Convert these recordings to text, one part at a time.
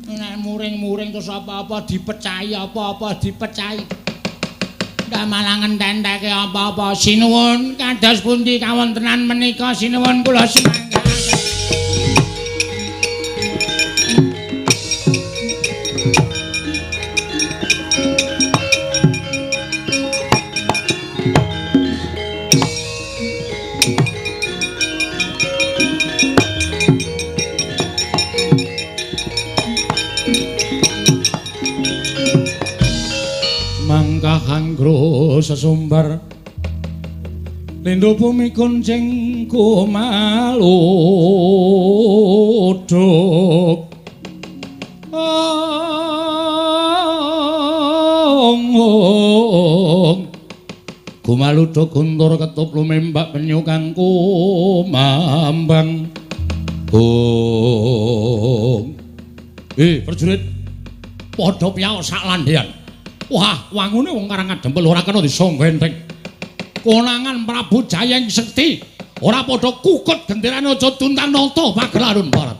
Nek muring-muring terus apa-apa dipecahi, apa-apa dipecahi. Ndak malah ngententeke apa-apa. Sinuwun kados pundi kawontenan menika sinuwun kula sumangga. Mangkahangro sesumbar lindhu bumi kuncing kumaluduk ong kumaluduk guntur ketup lumembak penyu kang kumambang. Ong prajurit padha piyaok sak landhean. Wah, wangune wong Karang Adempel ora kena disangga enteng. Konangan Prabu Jayeng Sekti ora padha kukut genderane aja tuntang nata Pagelaran Barat.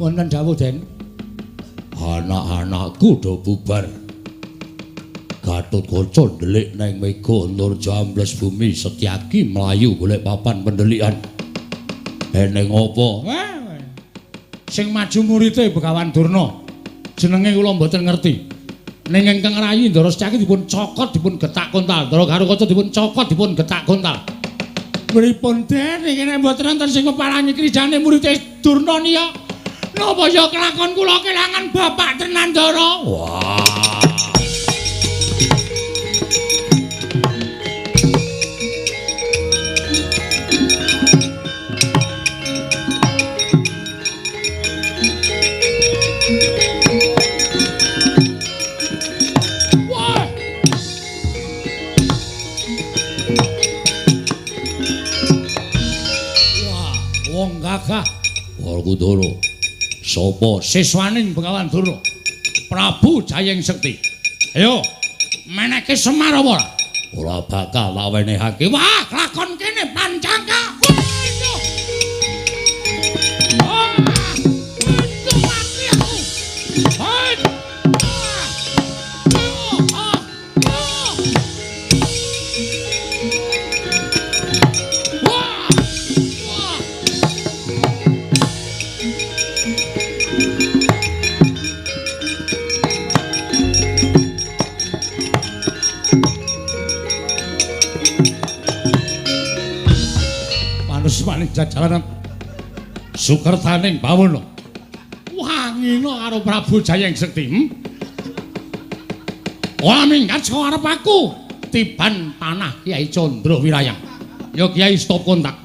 Wonten dawuh, Den. Anak-anakku do bubar. Gatotkaca ndelik neng mega Antarja ambles bumi, Setyaki mlayu golek papan pendelikan. Eneng apa? Sing maju murite Begawan Durna. Jenenge kula mboten ngerti. Ning ingkang rayi Ndara Setyaki dipun cokot dipun getak kontal. Ndara Garukaca dipun cokot dipun getak kontal. Pripun Den iki nek mboten wonten sing peparangi krijane murite Durna niya? Napa ya kelakon kula kelangan bapak tenan Ndara? Wah. Wah. Wah, wong gagah. Werkudara. Sapa siswaning Begawan Durna? Prabu Jayeng Sekti. Ayo, meneke Semar apa ora? Ora bakal tak wenehake. Wah, lakon kene pancangka. Wah, mati aku. Manusmaning jajalanan sukertaning bawana wangina karo Prabu Jayeng Sekti. Ora minggat saka arep aku tiban panah Kyai Candra Wirayang. Ya Kyai stop kontak.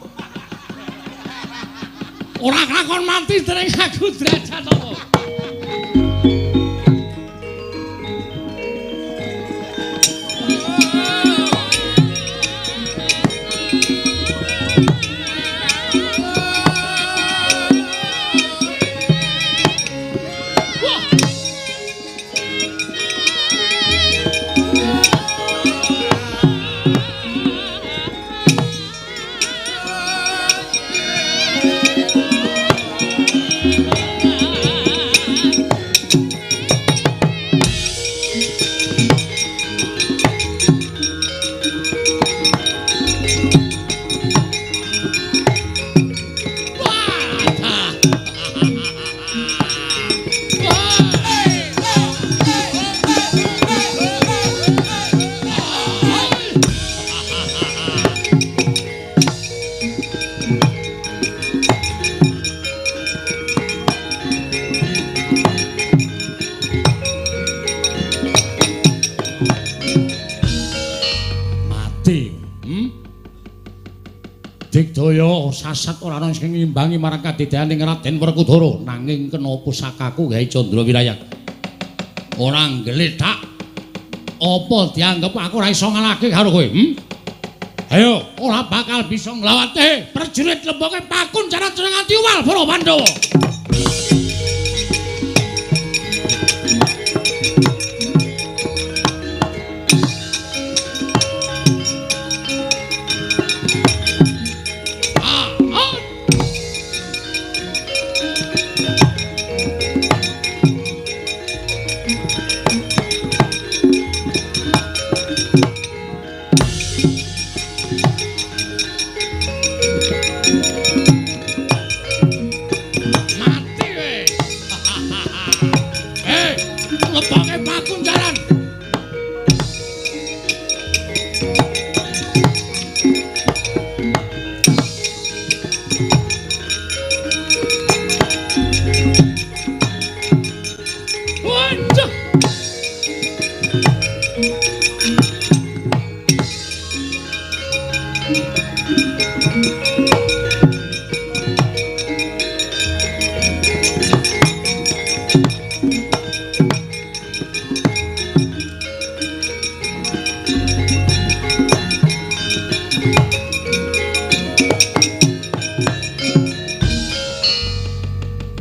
Ora kelakon mati dereng aku derajat apa. Digdaya sasat ora ana sing ngimbangi marang kadidayane Raden Werkudara, nanging kena pusakaku gawe Candra Wirayat. Ora nggletak. Apa dianggep aku ora iso ngalahke karo kowe? Ayo, ora bakal bisa nglawate prajurit lemboke pakunjaran nganti uwal para Pandhawa.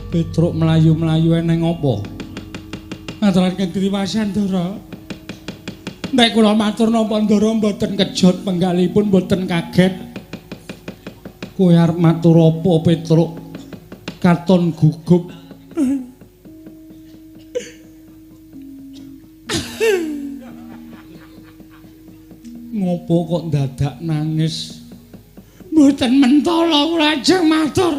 Petruk mlayu-mlayu eneng apa? Ngaturaken kriwasan Ndara. Nek kula matur napa Ndara mboten kejot penggalipun mboten kaget. Kowe arep matur apa Petruk? Katon gugup. Ngopo kok dadak nangis? Mboten mentala kula ajeng matur.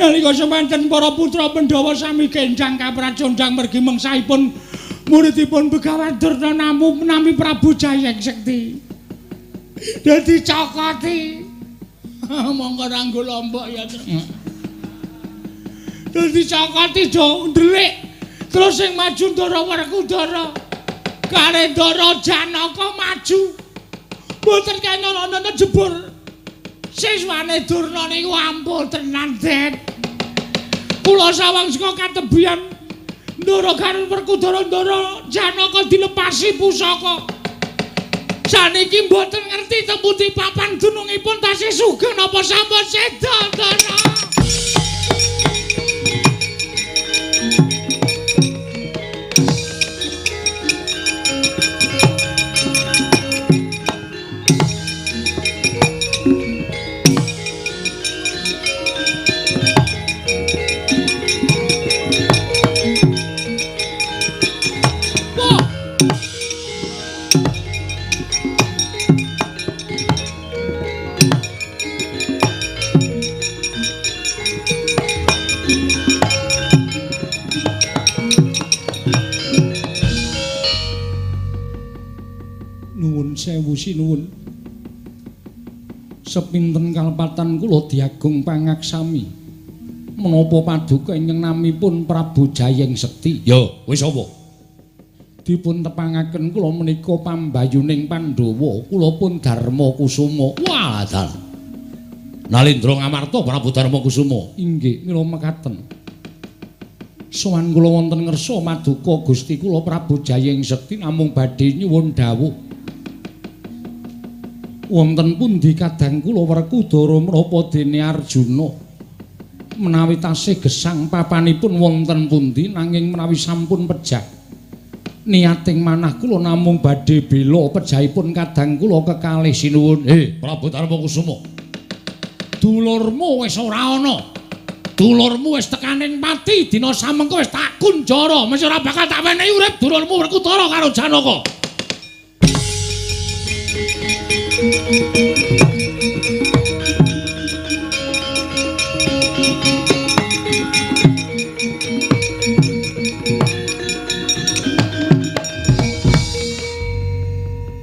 Nalika semanten para putra Pandhawa sami kenjang kapracondang mergi mengsahipun muridipun Begawan Durna namu nami Prabu Jayeng Sekti. Dadi cokoti. Monggo ranggo lombok ya. Dadi cokoti do ndelik. Terus sing maju Ndara Werkudara. Kare Ndara Janaka maju. Mboten kena ana jebur. Siswane Durna niku ampun tenan, Det. Kula sawang saka katebian Ndara karo Werkudara Ndara Janaka dilepasi pusaka. Saniki mboten ngerti teng pundi papan dunungipun tasih sugeng napa sampun seda, Ndara. Sewu sinuwun. Sepinten kalepatan kula diagung pangaksami. Menapa paduka ingkang namipun Prabu Jayeng Sekti? Ya, wis apa? Dipun tepangaken kula menika pambayuning Pandhawa, kula pun Darma Kusuma. Wah, dalah. Nalindra Ngamarta Prabu Darma Kusuma. Inggih, mila mekaten. Sowan kula wonten ngersa maduka Gusti kula Prabu Jayeng Sekti namung badhe nyuwun dawuh. Wonten pundi kadang kula Werkudara menapa dene Arjuna menawi tasih gesang papanipun wonten pundi nanging menawi sampun pejah niating manah kula namung badhe bela pejahipun kadang kula kekalih sinuwun. Prabu Darma Kusuma, dulurmu wis ora ana, dulurmu wis tekaning pati dina samengko wis tak kunjara, mesti ora bakal tak wenehi urip dulurmu Werkudara karo Janaka.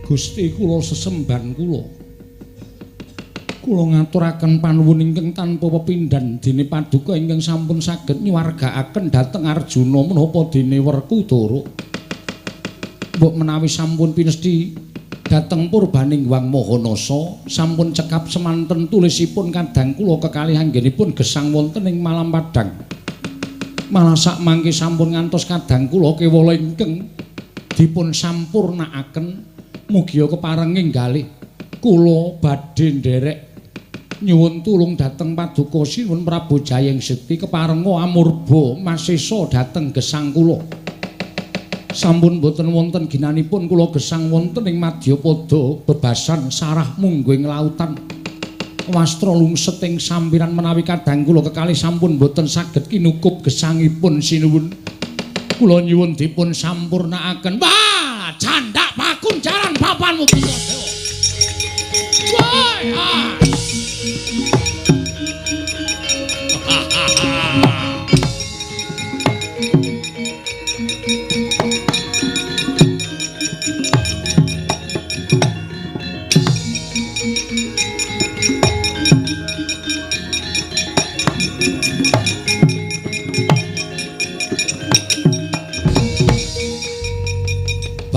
Gusti kula sesembahan kula. Kula ngaturaken panuwun ingkang tanpa pepindhan dene paduka ingkang sampun saged nyuwargaaken dhateng Arjuna menapa dene Werkudara. Mbok menawi sampun pinesthi Dhateng purbaning Hyang Mahanasa sampun cekap semanten tulisipun kadang kula kekalih anggenipun gesang wonten ing Malam Padang. Malah sak mangke sampun ngantos kadang kula kewala ingkang dipun sampurnakaken mugia keparenging galih kula badhe nderek nyuwun tulung dhateng Paduka Sinuwun Prabu Jayeng Sekti keparenga amurba masesa dhateng gesang kula. Sampun boten wonten ginanipun kula gesang wonten ing madyapada bebasan sarah mungguh ing lautan. Wastra lungset ing sampiran menawi kadang kula kekalih sampun boten saged kinukup gesangipun sinuwun. Kula nyuwun dipun sampurnakaken. Wah, candak pakunjaran papanmu Puntadewa. Wah.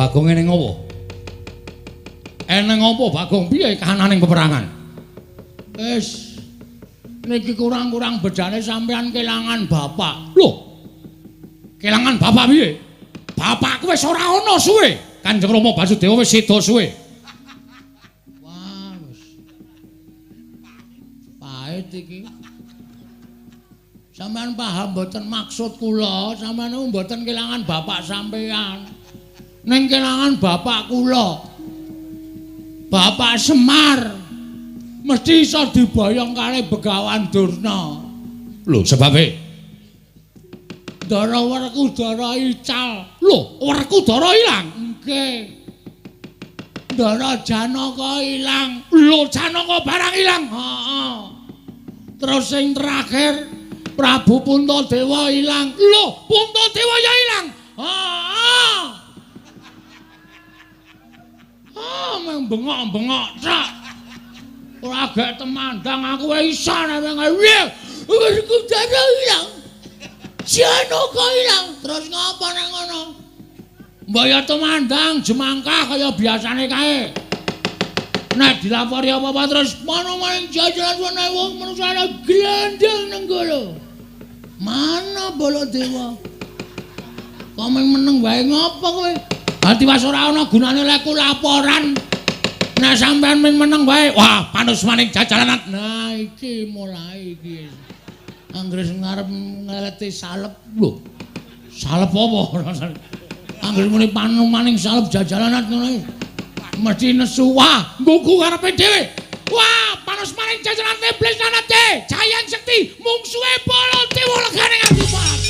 Bagong eneng apa? Eneng apa Bagong? Piye kahananing peperangan? Wis niki kurang-kurang bedane sampean kelangan bapak. Lho. Kelangan bapak piye? Bapakku wis ora ana suwe. Kanjeng Rama Basudewa wis seda suwe. Wah, wis. Pahit iki. Sampean paham mboten maksud kula? Sampean niku mboten kelangan bapak sampean. Ning kelangan bapak kula. Bapak Semar mesti iso diboyong kali Begawan Durna. Lho, sebabe Ndara Werkudara ical. Lho, Werkudara ilang? Nggih. Ndara Janaka ilang. Lho, Janaka barang ilang. Heeh. Terus sing terakhir Prabu Puntadewa ilang. Lho, Puntadewa ya ilang. Heeh. Ah, meng bengok-bengok cak. Ora gek temandang aku wae iso nek piye. Werkudara ilang. Janaka ilang. Terus ngapa nek ngono? Mbok ya temandang jemangkah kaya biasane kae. Nek dilapori apa-apa terus mana maning jajaran ana wong manusane glendeng nenggala. Mana Baladewa? Kok meng meneng wae ngopo kowe? Ati was ora ana gunane lek laporan. Nek sampean ming meneng wae, wah panus maning jajaran. Nah iki mulai iki. Anggere ngarep ngeleti salep lho. Salep apa? Anggere muni panu maning salep jajalanan ngono iki. Mesti nesu. Wah, nggugu karepe dhewe. Wah, panus maning jajaran iblis lanate. Jayang Sekti mungsuhe Baladewa legane nganti pas.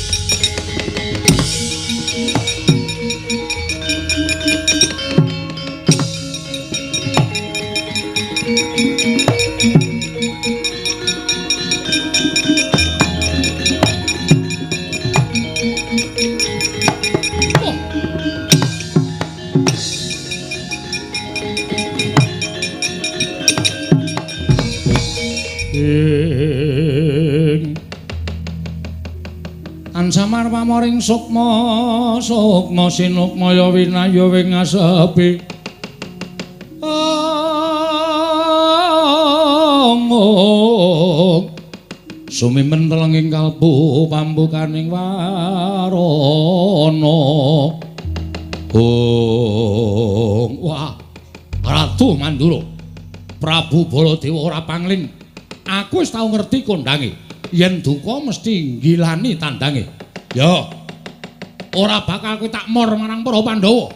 Ansamar pamoring sukma sukma sinukmaya winaya wing asepi. Ong sumimen telenging kalbu pambukaning warana. Ong wah Ratu Mandura Prabu Baladewa ora pangling. Aku wis tau ngerti kondange. Yen duka mesti nggilani tandange. Ya. Ora bakal kowe tak mor marang para Pandhawa.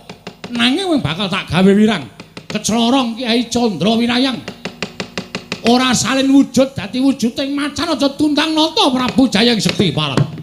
Nanging kowe bakal tak gawe wirang. Kecelorong Kyai Candra Winayang. Ora salin wujud dadi wujuding macan aja tundang nata Prabu Jayeng Sekti Parang. Ah!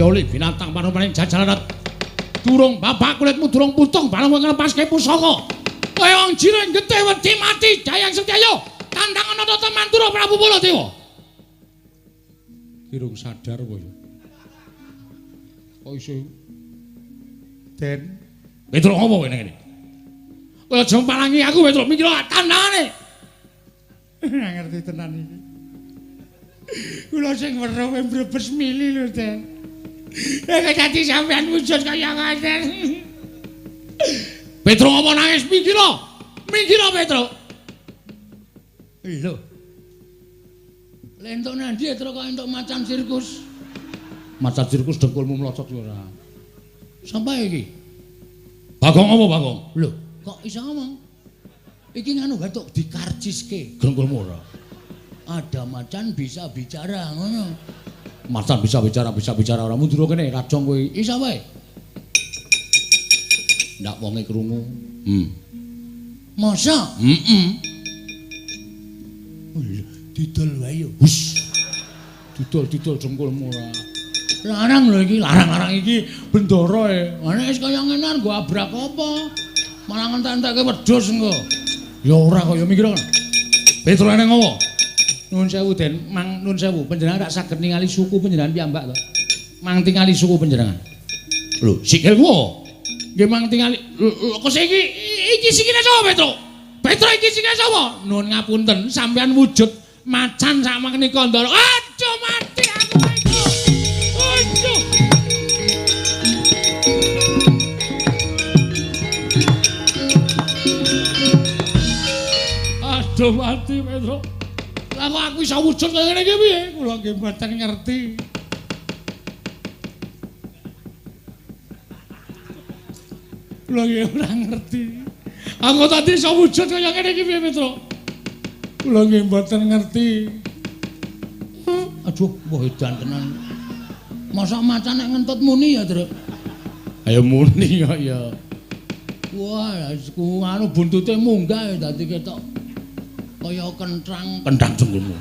oli binatang panumpaning jajalarat. Durung babak kulitmu durung putung bareng kowe nglepaske pusaka. Kowe wong jiring getih wedi mati Dayang Sekti ayo tandang ana tata Mandura Prabu Baladewa. Kirung sadar kowe. Kok iso Den Petro ngopo kowe ning kene? Kowe aja mpalangi aku Petro mikir tandangane. Ora ngerti tenan iki. Kula sing weruh kowe mbrebes mili lho, Den. Nek dadi sampean wujud kaya ngoten. Petro ngopo nangis mikir. Mikir Petro. Lho. Lentuk nandi Petro kok entuk macan sirkus. Macan sirkus dengkulmu mlocot ora. Sampai iki. Bagong apa Bagong? Lho, kok iso ngomong? Iki nganu gatuk dikarciske dengkulmu ora. Ada macan bisa bicara ngono. Macan bisa bicara ora mundur kene rajong kowe. Iso wae. Ndak wonge krungu. Masa? Heeh. Didol wae yo. Hus. Didol-didol dengkulmu ora. Larang lho iki, larang-larang iki bendara e. Nek wis kaya ngene nggo abrak apa? Malah ngentek-entekke wedhus engko. Ya ora kaya mikir kan. Petro eneng apa? Nuwun sewu Den, mang nuwun sewu, panjenengan rak saged ningali suku panjenengan piyambak to. Mang tingali suku panjenengan. Lho, sikilku. Nggih mang tingali. Lho, kok iki iki sikile sapa Petro? Petro iki sikile sapa? Nuwun ngapunten, sampean wujud macan sak menika Ndara. Aduh mati aku Petro. Aduh. Aduh mati Petro. Lah kok aku iso wujud kaya ngene iki piye? Kula nggih mboten ngerti. Kula nggih ora ngerti. Aku tadi iso wujud kaya ngene iki piye Petro? Kula nggih mboten ngerti. Aduh, wah edan tenan. Masa macan nek ngentut muni ya, Truk? Ayo muni kok ya. Wah, ku anu buntute munggah ya dadi ketok kaya kentrang, kentrang jengkulmu.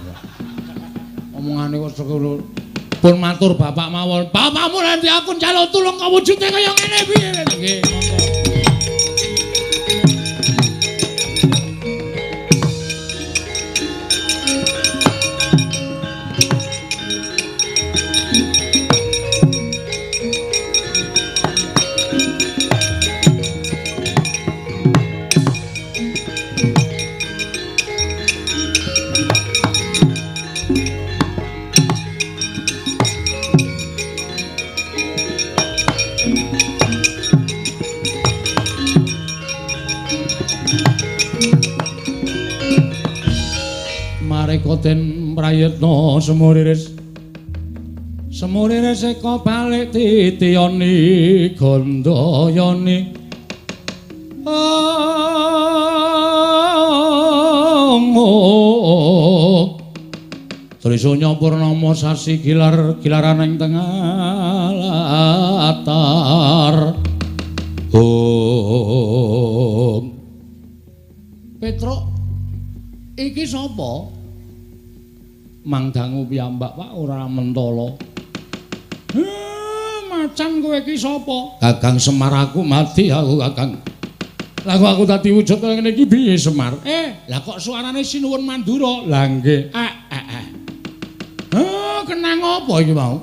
Omongane kok sekono. Pun matur bapak mawon. Bapakmu nanti aku njaluk tulung kok wujude kaya ngene piye? Nggih, monggo. Den prayitna semuriris semuriris eka balik titiyani gandayani Trisunya purnama sasi gilar gilaran ing tengah latar. Om Petruk iki sapa? Mang dangu piyambak Pak ora mentala. Macan kowe iki sapa? Kakang Semar aku mati aku Kakang. Lah kok aku dadi wujud kaya ngene iki piye Semar? Lah kok suarane Sinuwun Mandura? Lah nggih. Kenang apa iki mau?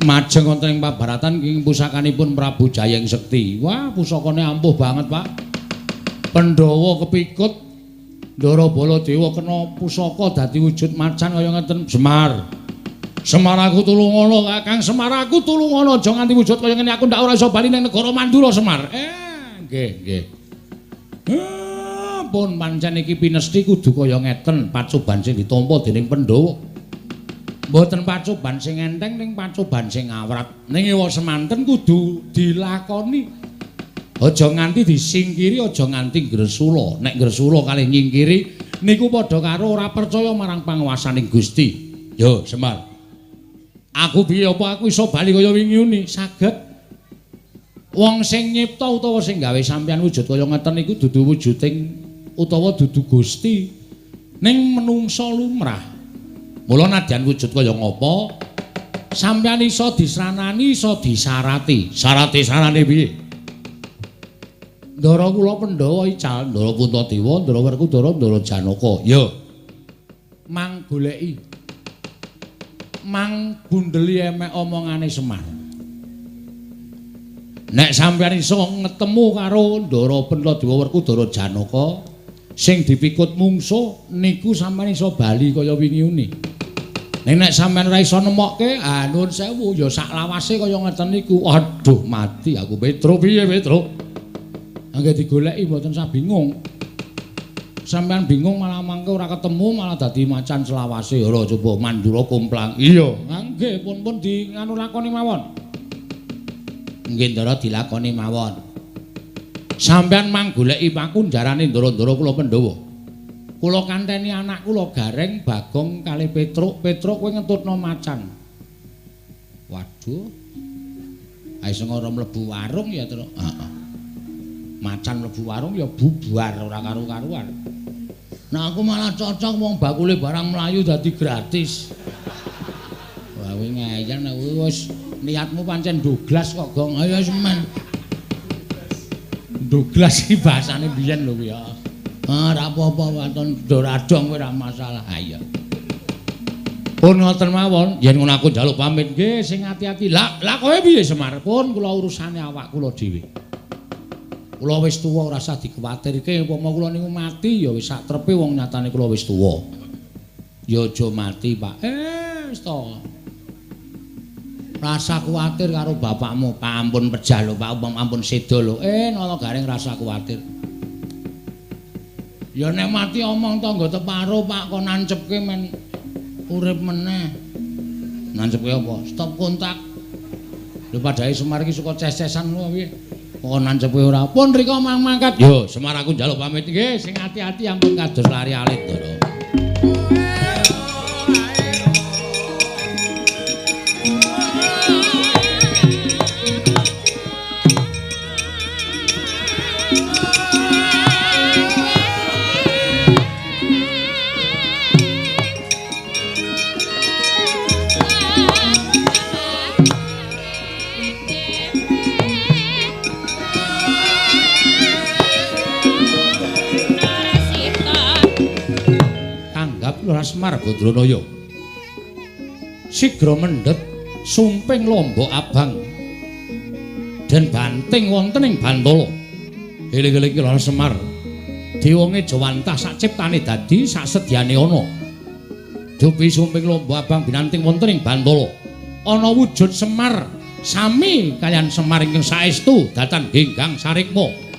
Majeng wonten ing pabaratan ing pusakanipun Prabu Jayeng Sekti. Wah, pusakane ampuh banget, Pak. Pandhawa kepikut Ndara Baladewa kena pusaka dadi wujud macan kaya ngeten. Semar. Semar aku tulungono, Kakang Semar aku tulungono, aja nganti wujud kaya ngene aku ndak ora iso bali ning negara Mandura Semar. Nggih, nggih. Pun pancen iki pinesti kudu kaya ngeten, pacoban sing ditampa dening Pandhawa. Mboten pacoban sing enteng ning pacoban sing awrat. Ning ewa semanten kudu dilakoni. Aja nganti disingkiri, aja nganti gresula. Nek gresula kalih nyingkiri niku padha karo ora percaya marang panguwasaning Gusti. Yo, Semar. Aku piye apa aku iso bali kaya wingi uni? Saged. Wong sing nyipta utawa sing gawe sampeyan wujud kaya ngeten niku dudu wujuding utawa dudu Gusti. Ning menungsa lumrah. Mula nadyan wujud kaya ngapa Sampeyan iso disranani, iso disarati. Sarati-sarane piye? Ndara kula Pandhawa ical, Ndara Puntadewa, Ndara Werkudara, Ndara Janaka. Ya. Mang goleki. Mang bundeli emek omongane Semar. Nek sampeyan iso ngetemu karo Ndara Puntadewa, Werkudara, Janaka sing dipikut mungsuh niku sampeyan iso bali kaya wingi uni. Nek sampeyan ora iso nemokke, ah nuwun sewu ya sak lawase kaya ngeten niku. Aduh, mati aku Petro. Piye Petro? Angge digoleki mboten sah bingung. Sampeyan bingung malah mangke ora ketemu malah dadi macan selawase. Ora coba Mandura komplang. Iya, nggih pun-pun di nganu lakoni mawon. Nggih Ndara dilakoni mawon. Sampeyan mang goleki pakunjarane ndara-ndara kula Pandhawa. Kula kanteni anak kula Gareng, Bagong kalih Petruk. Petruk kowe ngetutno macan. Waduh. Ae sing ora mlebu warung ya, Truk. Heeh. Macan mlebu warung ya bubar ora karu-karuan. Nah aku malah cocok wong bakule barang mlayu dadi gratis. Wah kowe ngeyel nek wis niatmu pancen Douglas kok, Gong. Ayo semen. Douglas iki bahasane biyen lho kuwi ya. Ah ora apa-apa waton doradong kowe ora masalah. Ha iya. Pun ngoten mawon, yen ngono aku njaluk pamit nggih sing ati-ati. Lah, lah kowe piye Semar? Pun kula urusane awak kula dhewe. Kula wis tuwa ora usah dikuwatirke, umpama kula niku mati ya wis sak trepe wong nyatane kula wis tuwa. Ya aja mati, Pak. Wis to. Rasa kuwatir karo bapakmu, Pak ampun pejah lho, Pak ampun seda lho. Nala Gareng rasa kuwatir. Ya nek mati omong tangga teparo, Pak, kok nancepke men urip meneh. Nancepke apa? Stop kontak. Lho padhae Semar iki suka ces-cesan ngono piye? Kok nancepe ora. Pun rika mang mangkat. Yo, Semar aku njaluk pamit nggih, sing ati-ati ampun kados lari alit, Ndara. Semar Badranaya sigra mendhet sumping lombok abang den banting wonten ing Bantala. Eling-eling ki Semar diwonge jawantah sak ciptane dadi sak sedyane ana. Dupi sumping lombok abang binanting wonten ing Bantala ana wujud Semar sami kaliyan Semar ingkang saestu datan genggang sarikma.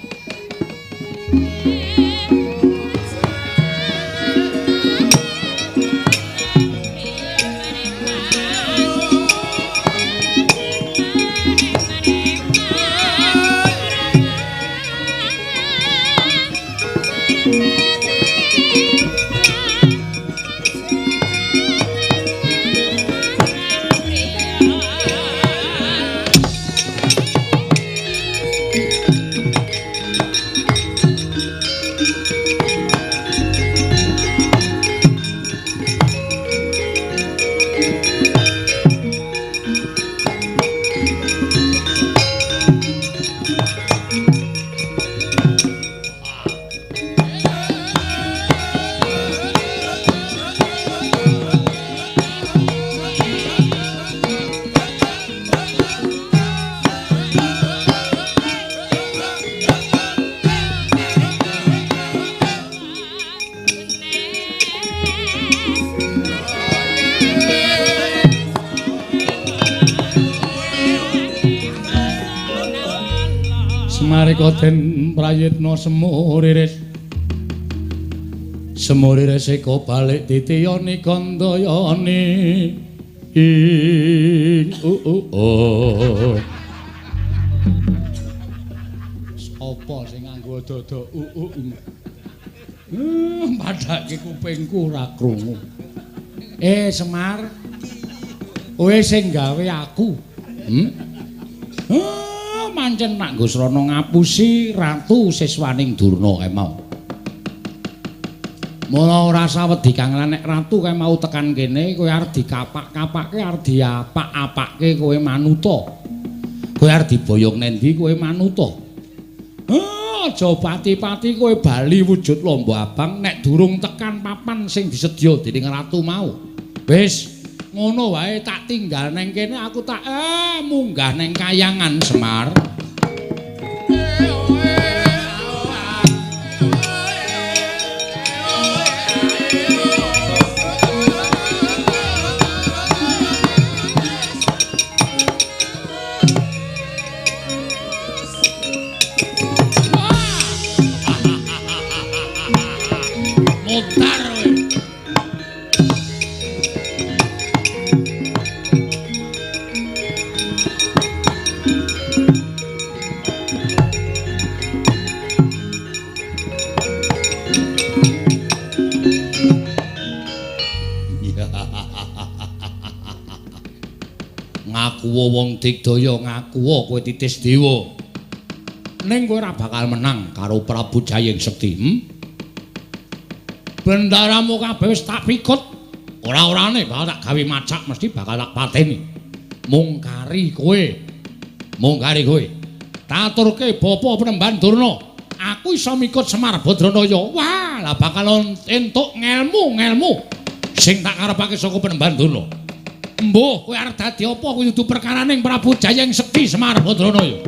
Semarika den prayitna semuriris. Semuriris eka balik titiyani kandayani. Ing Sapa sing nganggo dada uu? Padhake kupingku ora krungu. Semar. Kowe sing gawe aku. Pancen nak nggo srana ngapusi ratu siswaning Durna kae mau. Mula ora sawedi Kang lan nek ratu kae mau tekan kene kowe arep dikapak-kapake, arep diapak-apake kowe manuta. Kowe arep diboyong nendi kowe manuta. Aja pati-pati kowe bali wujud lombo abang nek durung tekan papan sing disedya dening ratu mau. Wis ngono wae tak tinggal neng kene aku tak munggah neng kayangan Semar. Mutar kowe. Ngaku wong digdaya, ngaku kowe titis dewa. Ning kowe ora bakal menang karo Prabu Jayeng Sekti. Bendaramu kabeh wis tak pikut. Ora-orane bakal tak gawe macak, mesti bakal tak pateni. Mung kari kowe. Mung kari kowe. Taturke bapa Penemban Durna. Aku iso mikut Semar Badranaya. Wah, lah bakal entuk ngelmu-ngelmu sing tak karepake saka Penemban Durna. Mbuh, kowe arep dadi apa kuwi dudu perkaraning Prabu Jayeng Sekti Semar Badranaya.